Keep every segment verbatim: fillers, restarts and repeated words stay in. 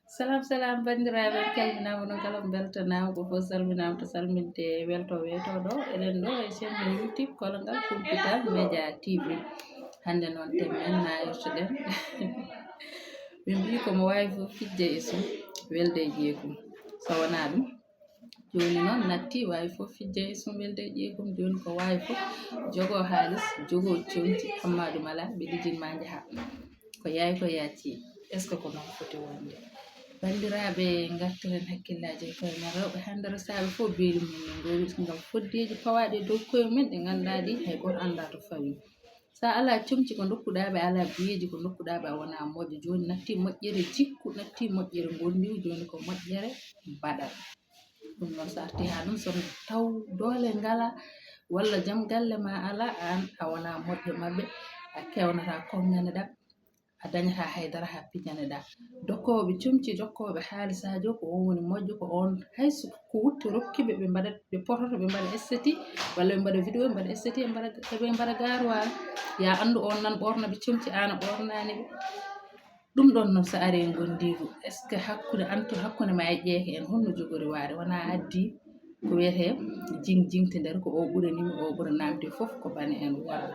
Salam salam, banndiraaɓe, on calminaama, on kala on mbeltanaama. Gooto fof salminaama to salminde welto weeto ɗo. Eɗen ɗo e chaîne YouTube Kolongal Kumpital Media T V. Hannde noon, thème men nayortoɗen, ɓe mbii ko mo waawi fof fijje e sum, welde e jeekum. So wonaa ɗum, jooni noon natti, waawi fof fijje e sum, welde e jeekum. Jooni ko waawi fof jogoo haalis, jogoo comci, amma ɗum alaa, ɓe lijin ma njaha. Ko yaay ko yacci, est ce que ko noon foti wonde? Banndiraaɓe, ngartiren hakkillaaji e koye men. Rewɓe hannde resaaɓe fof beeli mum ne ngoowi ngam foddeeji pawaaɗi e dow koye mum en, ɗi ngannduɗaa ɗi hay gooto anndaa to fawi. So a alaa comci ko ndokkuɗaa ɓe, a alaa biyeeji ko ndokkuɗaa ɓe, a wonaa moƴƴo. Jooni natti moƴƴere jikku, natti moƴƴere ngondiigu, jooni ko moƴƴere baɗal. Ɗum noon, so artii haa ɗum, so taw doole ngalaa walla jom galle ma alaa, aan a wonaa moƴƴo maɓɓe, a kewnataa konnganeɗaa, a dañataa hay dara haa pijaneɗaa. Dokkooɓe comci, dokkooɓe haalisaajo, ko oon woni moƴƴo, ko oon hay so ko wutte rokki ɓe, ɓe mbaɗa, ɓe pototo, ɓe mbaɗa esthétique, walla ɓe mbaɗa vidéo, ɓe mbaɗa esthétique, ɓe mbaɗa, ɓe mbaɗa gaaruwal. Ya anndu oon nan ɓoorna ɓe comci, aan a ɓoornaani ɓe. Ɗum ɗoon noon, so arii e ngondiigu, est ce que hakkunde, antu hakkunde ma e ƴeeke en, honno jogori waade? Wonaa addi ko wiyetee jing jingti nder, ko o ɓurani mi, o ɓura namde fof, ko bane en worɓe.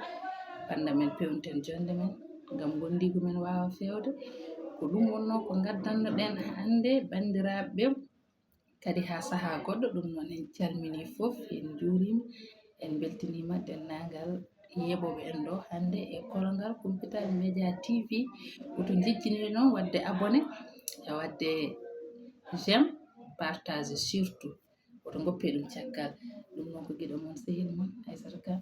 Bannda men peewniten jonde men, ngam ngondiigu men waawa feewde. Ko ɗum wonnoo ko ngaddannoɗen hannde, banndiraaɓe. Kadi haa sahaa goɗɗo, ɗum noon en calminii fof, en njuuriima, en mbeltiniima denndaangal yeeɓooɓe en ɗo hannde e Kolongal Kumpital Media T V. Woto njejjinee noon waɗde abonné, e waɗde j'aime, partage surtout. Woto ngoppee ɗum caggal. Ɗum noon ko giɗo mon, sehil mon, Aissata Ka.